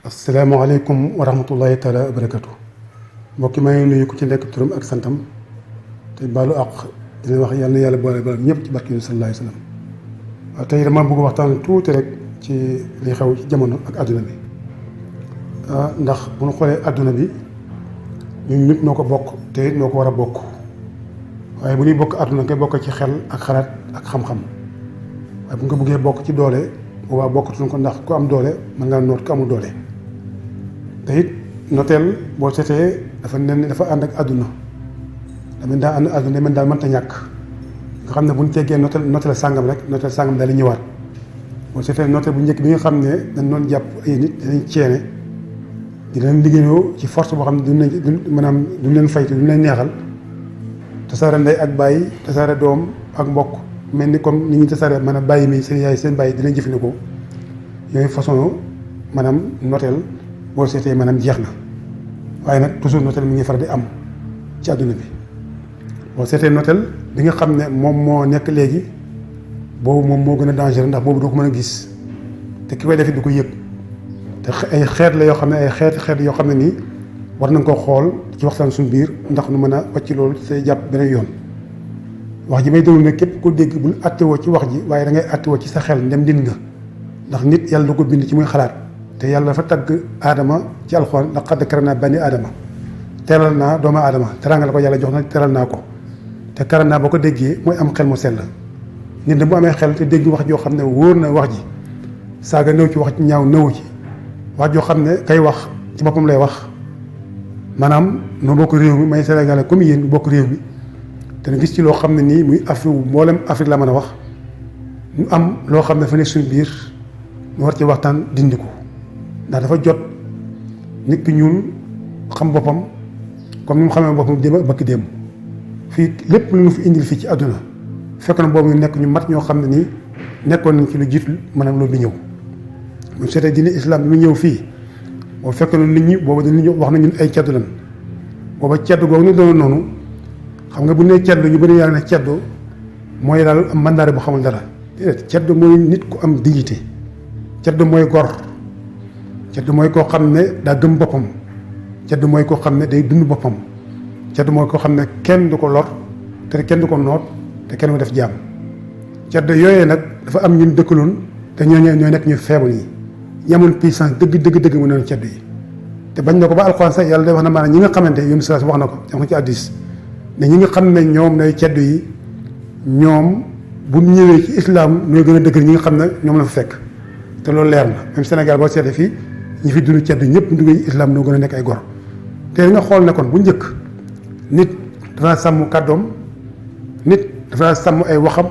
asalaamaaleykum wa rahmatullahi taala wa barakatu mbokki maa ngi nuyu ku ci nekk turam ak santam te baalu àq dina wax yàlla na yàlla boole baal ñëpp ci barke sallallahu alayhi wa sallam. waaw tey dama bëgg waxtaan tuuti rek ci li xew ci jamono ak àdduna bi ndax bu ñu xoolee àdduna bi ñun ñëpp noo ko bokk te noo ko war a bokk waaye bu ñuy bokk àdduna koy bokk ci xel ak xalaat ak xam-xam waaye bu nga bëggee bokk ci doole boobaa bokkatuñ ko ndax ku am doole mën ngaa noot ku amul doole. te it noteel boo seetee dafa nen ni dafa ànd ak àdduna damit daa ànd àdduna man daal mënta ñàkk nga xam ne bu ñu teggee noteel sàngam rek noteel sàngam daal di ñëwaat boo seetee noteel bu njëkk bi nga xam ne dañ doon jàpp ay nit dinañ ceene di leen liggéeyoo ci force boo xam ne duñ leen faytu duñ leen neexal tasaare ndey ak bàyyi tasaare doom ak mbokk mel ni comme ni ñuy tasaare maanaam bàyyi mi seen yaay seen bàyyi dinañ jëfandikoo yooyu façon maanaam noteel boo seetee maanaam jeex na waaye nag toujours noteel mi ngi faral di am ci àdduna bi boo seetee noteel bi nga xam ne moom moo nekk léegi boobu moom moo gën a dangereux ndax boobu doo ko mën a gis te ki koy def du ko yëg te ay xeet la yoo xam ne ay xeet yoo xam ne nii war nañ koo xool ci waxtaan suñu biir ndax nu mën a wàcc loolu say jàpp beneen yoon wax ji may déglu ne képp ko dégg bul attewoo ci wax ji waaye da ngay attewoo ci sa xel ndem nit nga ndax nit yàlla du ko bind ci muy xalaat te yàlla dafa tagg aadama ci alxuraan laqad karamnaa banii aadama teral naa doomu aadama teraanga la ko yàlla jox na teral naa ko te karam naa boo ko déggee mooy am xel mu sell nit da bu amee xel te dégg wax joo xam ne wóor na wax ji saaga nëw ci wax ci ñaaw nëw ci wax joo xam ne kay wax ci boppam lay wax maanaam noo bokk réew mi may Sénégal comme yéen bokk réew mi te na gis ci loo xam ne nii muy Afrique mboolem Afrique la mën a wax ñu am loo xam ne fa nekk suñu biir ñu war ci waxtaan dindi ko ndax dafa jot nit ki ñuul xam boppam comme ni mu xamee boppam démb ak bakki démb fii lépp lu ñu fi indil fii ci àdduna fekk na boobu ñu nekk ñu mat ñoo xam ne nii nekkoon nañ ci lu jiitu maanaam loolu di ñëw mu seetee diine islam bi mu ñëw fii boo fekk na nit ñi boobu dañu wax na ñun ay ceddu lan booba ceddu googu ñu doon noonu xam nga bu nee ceddu ñu bëri yaa ne ceddu mooy daal am mandaare bu xamul dara déedéet ceddu mooy nit ku am dignité ceddu mooy gor ceddu mooy koo xam ne daa gëm boppam ceddu mooy koo xam ne day dund boppam ceddu mooy koo xam ne kenn du ko lor te kenn du ko noot te kenn du ko def jaam ceddu yooyee nag dafa am ñun dëkkaloon te ñooy nekk ñu feebal yi yamoon puissance dëgg mu noonu ceddu yi te bañ na ko ba alxuraan sax yàlla day wax na maanaam ñi nga xamante yoonu salaas wax na ko wax na ci hadiis ne ñi nga xam ne ñoom nay ceddu yi ñoom bu ñëwee ci islam ñooy gën a dëgër ñi nga xam ne ñoom la fa fekk te loolu leer na même Sénégal boo seetee fii ñi fi dund ceddu ñëpp ñu duggee islam noo gën a nekk ay gor te nga xool ne kon bu njëkk nit dafa sàmm kàddoom nit dafa sàmm ay waxam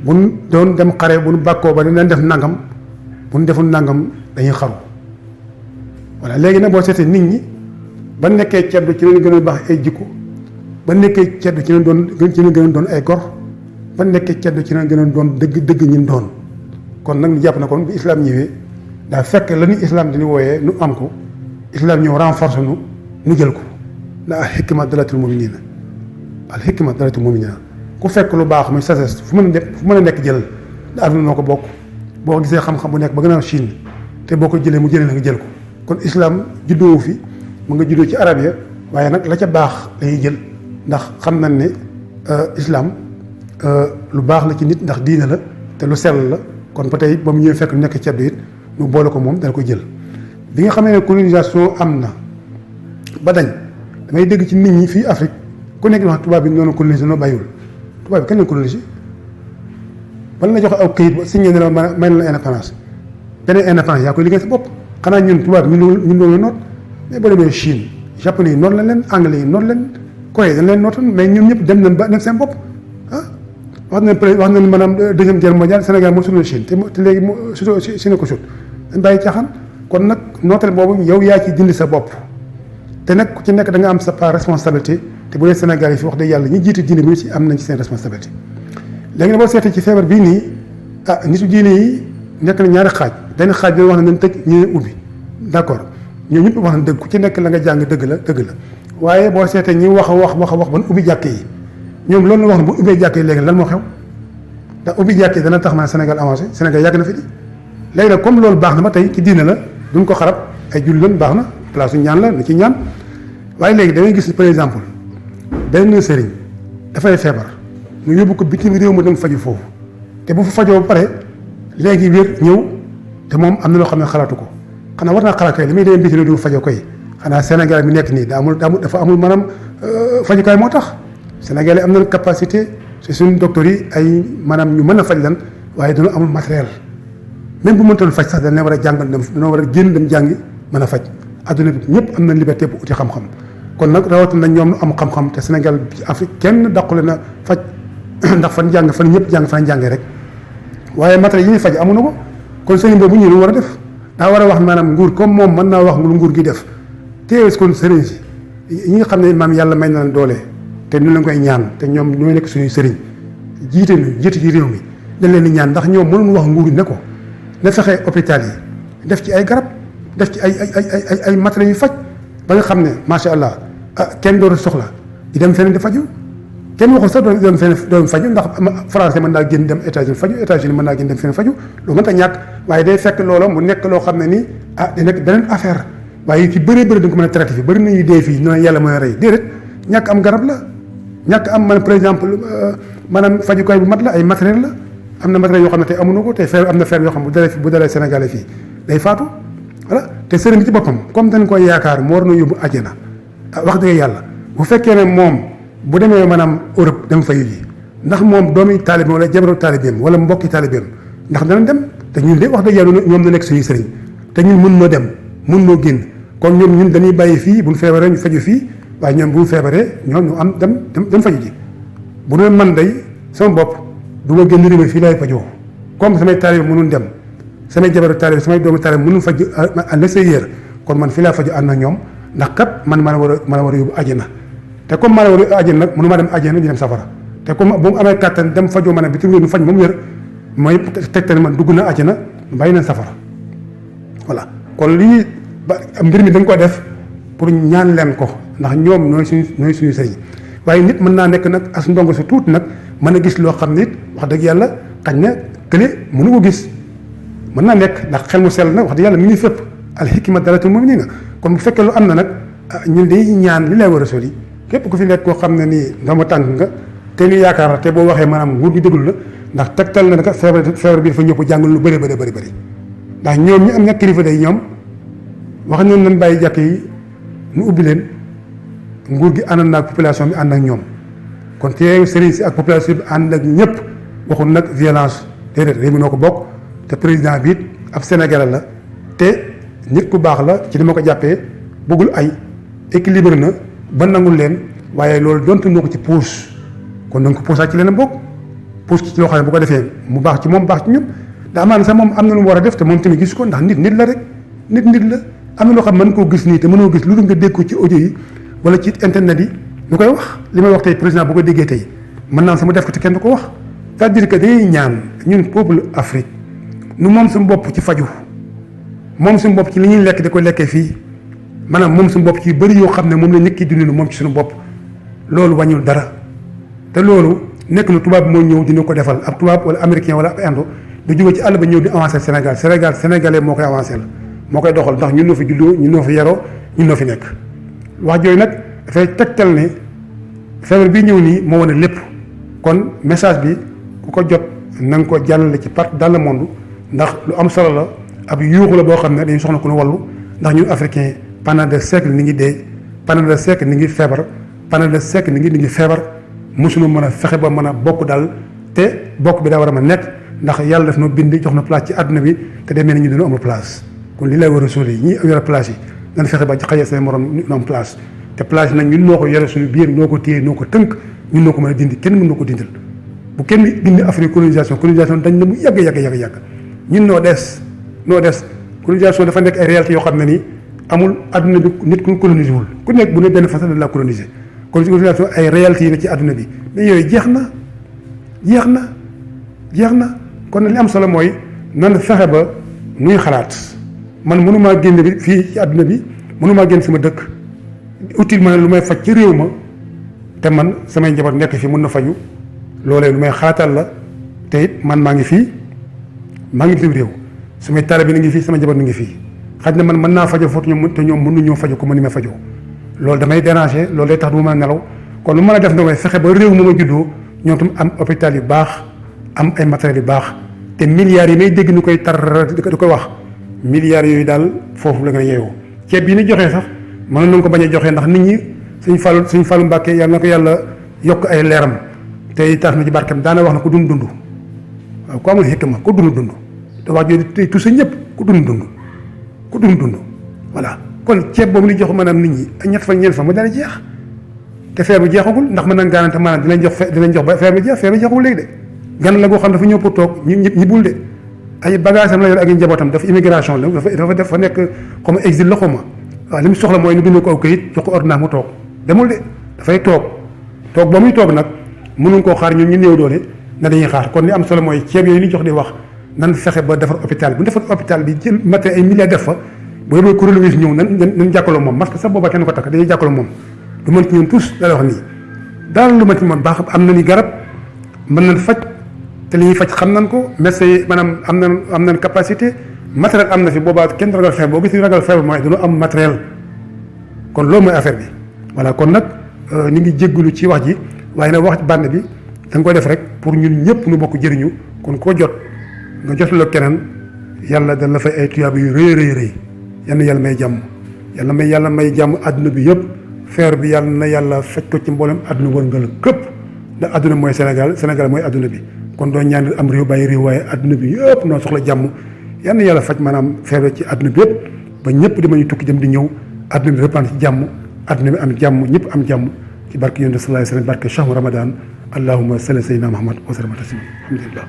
bu ñu doon dem xare bu ñu bàkkoo ba dinañ def nangam bu ñu deful nangam dañuy xaru voilà léegi nag boo seetee nit ñi ba nekkee ceddu ci leen gën a baax ay jikko ba nekkee ceddu ci leen gën a doon ay gor ba nekkee ceddu ci leen gën a doon dëgg ñun doon kon nag ñu jàpp na kon bi islam ñëwee daa fekk la ñu islam dañu wooyee nu am ko islam ñëw renforcer nu jël ko ndax al hikma dalatul mu'minina al hikma dalatul mu'minina ku fekk lu baax muy sagesse fu mën a nekk jëlal da àdduna noo ko bokk boo ko gisee xam-xam bu nekk ba gën a Chine te boo ko jëlee mu jëlee na nga jël ko kon islam juddoo fi mu nga juddoo ci arab ya waaye nag la ca baax lañuy jël ndax xam nañ ne islam lu baax la ci nit ndax diine la te lu sell la kon ba tey ba mu ñëwee fekk lu nekk ceddu it ñu boole ko moom dal ko jël bi nga xamee ne colonisation am na ba dañ damay dégg ci nit ñi fii Afrique ku nekk wax tubaab bi noonu colonisé noo bàyyiwul tubaab bi kenn leen colonisé ban la joxe aw këyit ba signé ne la may na la indépendance beneen indépendance yaa koy liggéey sa bopp xanaa ñun tubaab bi ñun doon noot mais boo demee Chine japonais yi noonu lañ leen anglais yi noonu leen Corée dañ leen nootoon mais ñun ñëpp dem nañ ba nekk seen bopp wax nañ maanaam deuxième guerre mondiale Sénégal moo suñu Chine te léegi si ne ko sut dañ bàyyi caaxaan kon nag nooteel boobu yow yaa ci dindi sa bopp te nag ku ci nekk da nga am sa part responsabilité te bu dee Sénégal yi fi wax dëgg yàlla ñi jiite diine bi ci am nañ ci seen responsabilité léegi nag boo seetee ci feebar bii nii nitu diine yi nekk na ñaari xaaj benn xaaj bi wax na nañ tëj ñu ubbi d'accord ñoom ñëpp wax na dëgg ku ci nekk la nga jàng dëgg la waaye boo seetee ñi wax ban ubbi jàkk yi ñoom loolu la wax ne bu ubbee jàkk yi léegi lan moo xew ndax ubbi jàkk yi dana tax ma Sénégal avancé Sénégal yàgg na fi di léegi nag comme loolu baax na ba tey ci diine la duñ ko xarab ay julli lan baax na place su ñaan la na ci ñaan waaye léegi da ngay gis par exemple benn sëriñ dafay feebar mu yóbbu ko bitim réew mu dem faju foofu te bu fa fajoo ba pare léegi wér ñëw te moom am na loo xam ne xalaatu ko xanaa war naa xalaat kay li muy dem bitim réew di fajoo koy xanaa Sénégal mi nekk nii dafa amul maanaam fajukaay moo tax Sénégal yi am na capacité ci suñu docteurs yi ay maanaam ñu mën a faj lan waaye dañoo amul matériel même bu mëntoon faj sax dañoo war a jàngal dem dañoo war a génn dem jàngi mën a faj adduna bi ñëpp am na liberté bu uti xam-xam kon nag rawatina ñoom am xam-xam te Sénégal ci Afrique kenn dàqule na faj ndax fan jàng fan ñëpp jàng fan jàngee rek waaye matériel yi ñuy faj amuñu ko kon sëriñ boobu ñu lu war a def daa war a wax maanaam nguur comme moom mën naa wax lu nguur gi def teewee kon sëriñ si ñi nga xam ne maam yàlla may na doole te ñu leen koy ñaan te ñoom ñooy nekk suñuy sëriñ jiite ci réew mi dañ leen di ñaan ndax ñoom mënuñu wax nguur ne ko na fexe hôpital yi def ci ay garab def ci ay matériels yu faj ba nga xam ne macha allah kenn dootu soxla di dem feneen di faju kenn waxul sax doon feneen doon faju ndax français mën naa génn dem États-Unis faju États-Unis mën naa génn dem feneen faju lu mënta ñàkk waaye day fekk loola mu nekk loo xam ne nii di nekk beneen affaire waaye yu ci bëree bëri da nga ko mën a traité fii bëri nañuy dee fii noonu yàlla mooy rey déedéet ñàkk am garab la ñàkk am man par exemple maanaam fajukaay bu mat la ay matériel la am na matériel yoo xam ne tey amuñu ko tey feer am na feer yoo xam bu dalee Sénégalais fii day faatu voilà te sëriñ bi ci boppam comme dañ koy yaakaar mu war na yóbbu àjjana wax dëgg yàlla bu fekkee ne moom bu demee maanaam Europe dem fayu ji ndax moom doomi taalibeem wala jabaru taalibeem wala mbokki taalibeem ndax dana dem te ñun de wax dëgg yàlla ñoom na nekk suñuy sëriñ te ñun mën noo dem mën noo génn kon ñun dañuy bàyyi fii bu ñu feebaree ñu faju fii waaye ñoom bu ñu feebaree ñoom ñu am dem faju ji bu doon man day sama bopp du ma génn réew mi fii laay fajoo comme samay taalibe mënul dem samay jabaru taalibe samay doomu taalibe mënul faju à l'extérieur kon man fii laa faju ànd na ñoom ndax kat man maa la war a yóbbu àjjana te comme maa la war a yóbbu àjjana nag mënu maa dem àjjana ñu dem safara te comme bu mu amee kàttan dem fajoo ma ne bitim réew ñu faj moom wér mooy tegtal man dugg na àjjana bàyyi na safara voilà kon lii mbir mi dañ ko def pour ñaan leen ko ndax ñoom ñooy suñu sëriñ waaye nit mën naa nekk nag as ndongo sa tuuti nag mën a gis loo xam ne it wax dëgg yàlla xañ na kële mënu ko gis mën naa nekk ndax xel mu sell nag wax dëgg yàlla mi ngi fépp al hikma dalatul mu'minina kon bu fekkee lu am na nag ñun dañuy ñaan li lay war a soli képp ku fi nekk koo xam ne nii dama tànk nga te ñu yaakaar te boo waxee maanaam nguur gi déglu la ndax tegtal na nag feebar bi dafa ñëpp jàngal lu bëri ndax ñoom ñi am na kilifa day ñoom wax nañ leen bàyyi jàkk yi nu ubbi leen nguur gi ànd naag population bi ànd ak ñoom kon te sëriñ si ak population bi ànd ak ñëpp waxul nag violence déedéet réew mi noo ko bokk te président bi it ab Sénégalais la te nit ku baax la ci ni ma ko jàppee bëggul ay équilibre na ba nangul leen waaye loolu donte noo ko ci puus kon danga ko puusaat ci leneen bokk puus ci loo xam ne bu ko defee mu baax ci moom baax ci ñun ndax amaana sax moom am na lu mu war a def te moom tamit gis ko ndax nit la rek nit la am na loo xam mën koo gis nii te mënoo gis lu dul nga dégg ko ci audio yi wala ci internet yi ñu koy wax li may wax tey président bu ko déggee tey mën naa sama def ko te kenn du ko wax c'est-à-dire que dañuy ñaan ñun peuple Afrique nu moom suñu bopp ci faju moom suñu bopp ci li ñuy lekk di ko lekkee fii maanaam moom suñu bopp ci bëri yoo xam ne moom la nit ki dund moom ci suñu bopp loolu wàññul dara te loolu nekk na tubaab bi moo ñëw dina ko defal ab tubaab wala américain wala ab indo du jóge ci àll ba ñëw di avancer sénégalais moo koy avancer la moo koy doxal ndax ñun noo fi juddoo ñun noo fi yaroo ñun noo fi nekk wax jooyu nag dafay tegtal ne feebar bi ñëw nii moo wane lépp kon message bi ku ko jot na nga ko jàllale ci partout dans le monde ndax lu am solo la ab yuuxu la boo xam ne dañu soxla ku nu wallu ndax ñun africain pendant des siècles ni ngi dee pendant des siècles ni ngi feebar pendant des siècles ni ngi feebar mosuñu mën a fexe ba mën a bokk daal te bokk bi daa war a mën nekk ndax yàlla daf noo bind jox na place ci àdduna bi te demee na ñu dina amul place kon li lay war a suuli ñi yore place yi nan fexe ba xajee seen morom ñu am place te place nag ñun noo ko yore suñu biir noo ko téye noo ko tënk ñun noo ko mën a dindi kenn mën noo ko dindal bu kenn dindi Afrique colonisation dañ na mu yàgg ñun noo des colonisation dafa nekk ay réalité yoo xam ne nii amul àdduna bi nit ku colonisé wul ku nekk bu ne benn façon de la coloniser colonisation ay réalité yi ne ci àdduna bi mais yooyu jeex na kon li am solo mooy nan fexe ba nuy xalaat man mënumaa génn bi fii ci àdduna bi mënumaa génn sama dëkk utile ma ne lu may faj ci réew ma te man samay njaboot nekk fii mën na faju loolee lu may xalaatal la te it man maa ngi fii maa ngi bitim réew samay taalibe bi ni ngi fii sama njaboot ni ngi fii xaj na man mën naa fajo foofu te ñoom mënuñoo fajo ko ma ni ma fajoo loolu damay déranger loolu day tax du ma mën a nelaw kon lu mën a def na mooy fexe ba réew mu ma juddoo ñoom tam am hôpital yu baax am ay matériel yu baax te milliards yi may dégg ñu koy tar di koy wax milliards yooyu daal foofu la nga yeewoo ceeb yi ni joxee sax mënoon nañ ko bañ a joxee ndax nit ñi suñ Fallu Mbàkke yàlla na ko yàlla yokk ay leeram tey tax na ci barkeem daana wax na ko dund dund waaw ku amul xikma ku dund dund te wax jooju tey tuuti ñëpp ku dund dund voilà kon ceeb boobu ni jox maanaam nit ñi ak ñett fan ñeent fan mu dana jeex te feer bi jeexagul ndax mën nañ garanti maanaam dinañ jox ba feer bi jeex feer bi jeexagul léegi de gan la goo xam dafa ñëw pour toog ñi bul de ay bagage am la yor ak njabootam dafa immigration la dafa nekk xaw ma exil la xaw ma waaw li mu soxla mooy ñu bind ko aw këyit jox ko ordonnance mu toog demul de dafay toog ba muy toog nag mënuñ koo xaar ñun ñu néew doole na dañuy xaar kon li am solo mooy ceeb yooyu ñu jox di wax nan fexe ba defar hôpital bu ñu defar hôpital bi jël matériel ay milliards def fa bu yóbboo coronavirus ñëw nan jàkkaloo moom parce que sax boobaa kenn ko takk dañuy jàkkaloo moom du mën ci ñun tous la wax nii daal lu ma ci moom baax am na ni garab mën nañ faj te li ñuy faj xam nañ ko médecins yi maanaam am nañ capacité matériel am na fi boobaa kenn ragal feebar boo gis ragal feebar mooy dañoo am matériel kon loolu mooy affaire bi voilà kon nag ñu ngi jéggulu ci wax ji waaye nag wax bànn bi da nga koy def rek pour ñun ñëpp ñu bokk jëriñu kon koo jot nga jotuloo keneen yàlla dana la fay ay tuyaaba yu rëy yal na yàlla may jàmm yàlla may jàmm àdduna bi yëpp feer bi yàlla na yàlla faj ko ci mboolem àdduna wërngal këpp ndax àdduna mooy Sénégal mooy àdduna bi kon doo ñaan am réew bàyyi réew waaye àdduna bi yëpp noo soxla jàmm yal na yàlla faj maanaam feer bi ci àdduna bi yëpp ba ñëpp di ma ñu tukki dem di ñëw àdduna bi reprendre ci jàmm àdduna bi am jàmm ñëpp am jàmm ci barke yonent sallallahu alayhi wasallam barke shahru ramadan allahumma salli sayyidina Muhammad wa sallam taslima alhamdulillah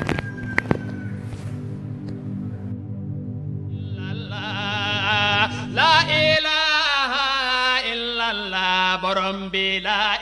la ilaha illallah borom bi la